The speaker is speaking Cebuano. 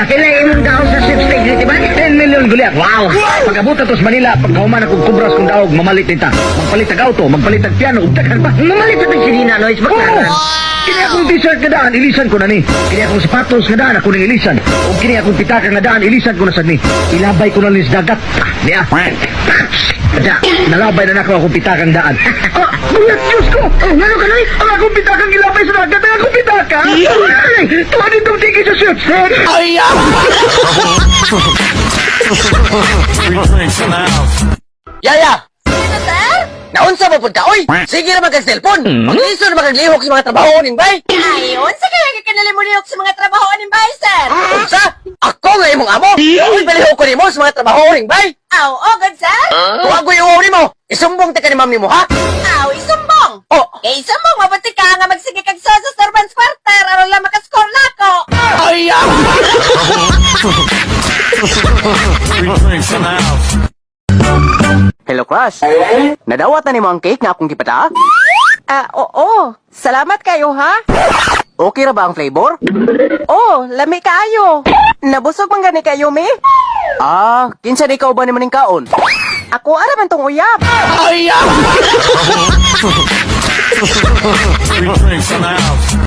Pila imong daog sa sweepstakes ni Tiban? 10 million, Goliath. Wow. Pag-abot na to sa Manila, pagkahuman akong kubras kong daog, mamalit din ta. Magpalit og auto, magpalit og piano, ug daghan pa. Mamalit sa tag sinina, Nois. Oo! Baklaran. Kini akong t-shirt nga daan, ilisan ko na ni. Kini akong sapatos nga daan, ako ning ilisan. Ug kini akong pitaka nga daan, ilisan ko na sad ni. Ilabay ko na ni sa dagat. Ah, niya. Da, nalabay na nako akong pitakang daan. Ah, Goliath, Diyos ko! Oh, ngano ka, Nois? Ang akong pitakang gilabay sa dagat, ang akong pitaka! Ay, tuwa ditong ticket sa sweepstakes! Free drinks in the house. Yaya! Sir? Naunsa mo pud ka, oy? Sige ra man kag cellphone. Maglisod ra man kag lihok sa mga trabaho ning bay. Ay, unsa kaya ka kanalimunihok sa mga trabaho ning bay, sir? Unsa? Ako nga imong amo. Uy, palihok ko nimo sa mga trabaho ning bay. Aw, oh, good, sir? Tuwagoy uwaw nimo. Isumbong ta ka ni ma'am nimo, ha? Aw, isumbong. Oh. Kay isumbong, mabuti ka nga magsige kag sa servants quarter aron lang makascore nako. Free drinks in the house. Hello, crush. Nadawat na nimo ang cake nga akong gipada? Ah, oo. Salamat kayo, ha? Okay ra ba ang flavor? Oh, lami kaayo. Nabusog man gani kayo, mi? Ah, kinsa di ka uban nimo ning kaon? Ako ara man tong uyab. Free drinks in the house.